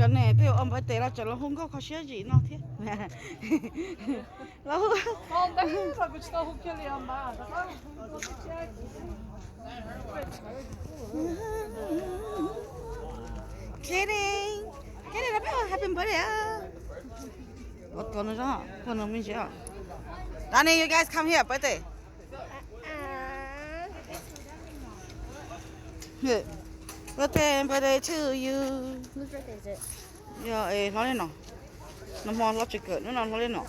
Cov nej twb yuav ua npawg tes los tseem los hu nkauj kho siab zim no thiab. Los hu. Kidding. Kidding, happy birthday. Ua tua no zog, tua no me ntsis. Danny, you guys come here, birthday. Birthday, birthday to you. Yog es hlob li no. Nag hmo hlob tsis kawm, hnub no hlob li no.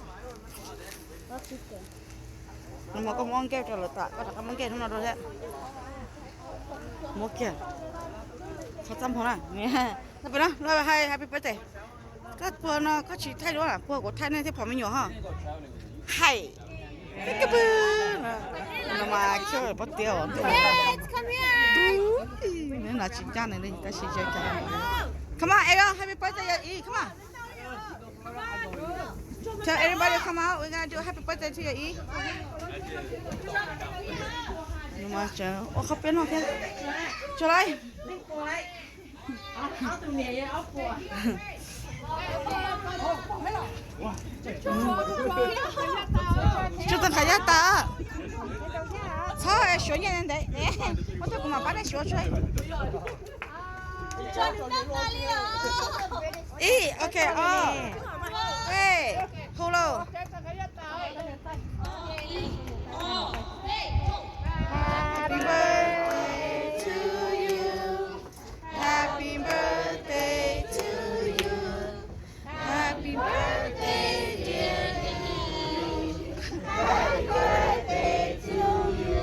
Nag hmo koj muab nkej rau lawv tas, koj rov qab muab nkej hnub no rau thiab. Muab kiag. Qhov txaj muag na. Peb no, happy birthday. Koj puag no koj tsis thaij duab, puag kuv thaij nej thiaj pom me nyuam ho. Hais. Kab pw. No mas khiav poj tiag. Neb no tsis ncaj nws li tab sis. Come on, Aaron, happy birthday, Eve, come on. Tell everybody come out, we're gonna do a happy birthday to your Eve. Ua qhov peb no thiab. Tso lawm. Tsuj tag qhov yaj tas. Txhob suav nyiaj ntev. Ua tau kuv mam pab nej suav tso. Ib, ok, ob, peb, hu lauj. Happy birthday to you. Happy birthday to you. Happy birthday, dear Eve. Happy birthday to you.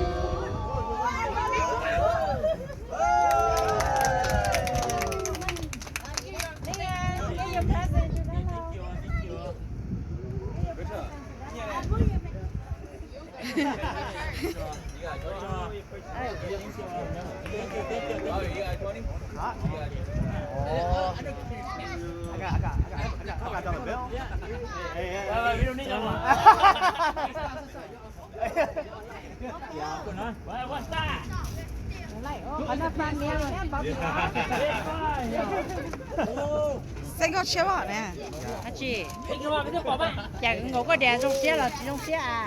Xeeb nkauj tshiab ne. Dab tsi? Cas nkaus koj dias zoo siab los tsis zoo siab a?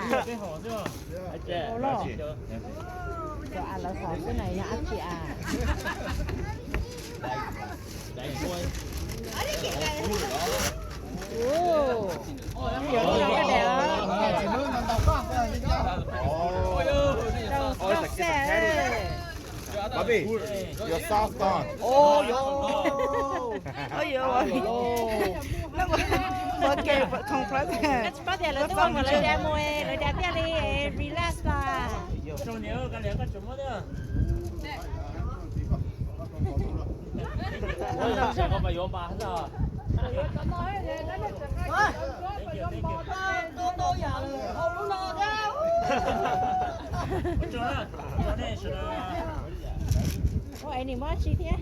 Lawv hom xwb na, yog dab tsi a? Papi, your sauce gone. Ua ke khoom plab. Tsis paub tias lawv twb ua kom lawv da mus, lawv da thiaj li relax os. Ua es nim muab tsi thiab?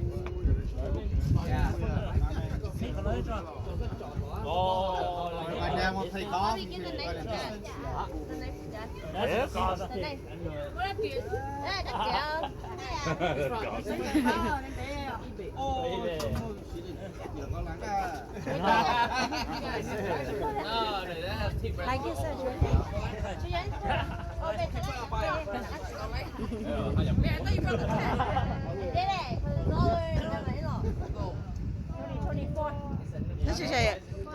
Neb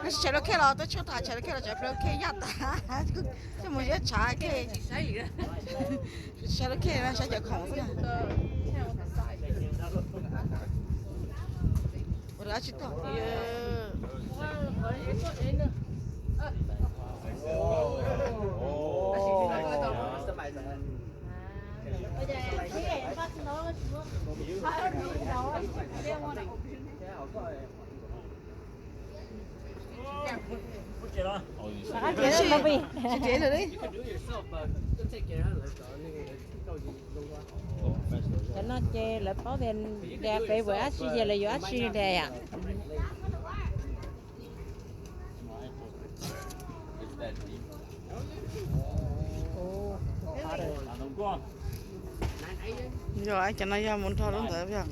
tsis tshais lub khej los twb tshuaj tas, tshais lub khej los tshais lub khej yaj tas, coj mus ziab tshav khej. Tshais lub khej saib cov khoom xwb. Ua dab tsi tau tiag. Cov no ces lawv paub tias de Facebook dab tsi ces lawv yuav dab tsi de yom. Yog cov no yog mus nrog lub ntawd yog.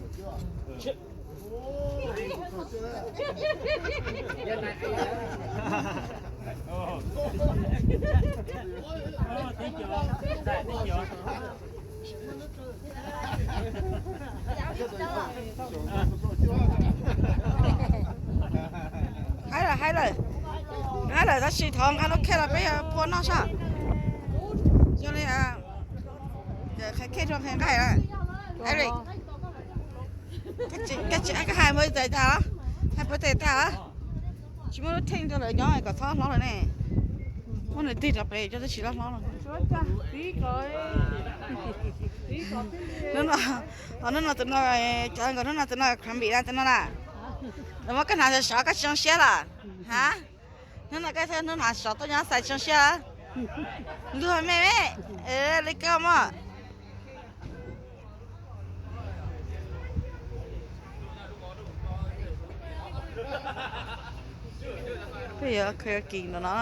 Haib lawm, haib lawm, haib lawm tab sis thov nqa lub khej los peb yuav phua noj soj. Yog li, qhia khej rau qhia nqaij. Koj tsis, koj hais npawg tais tag, hais npawg tais tag, tsis muaj lub theej rau lawv nyob kom txhob hlob lawm ne. Muab nws tig rau pem cov twb tsis loj hlob lawm. Hnub no, hnub no tus no, cov nkaus hnub no tus no khav npim na tus no na. Lawv muab koj hnav sov sov koj tsis zoo siab los? Ha? Hnub no koj hnub hnav sov tuaj nyob xais tsis zoo siab? Luag me me li koj mog. Peb yuav khaws kis ntawm no.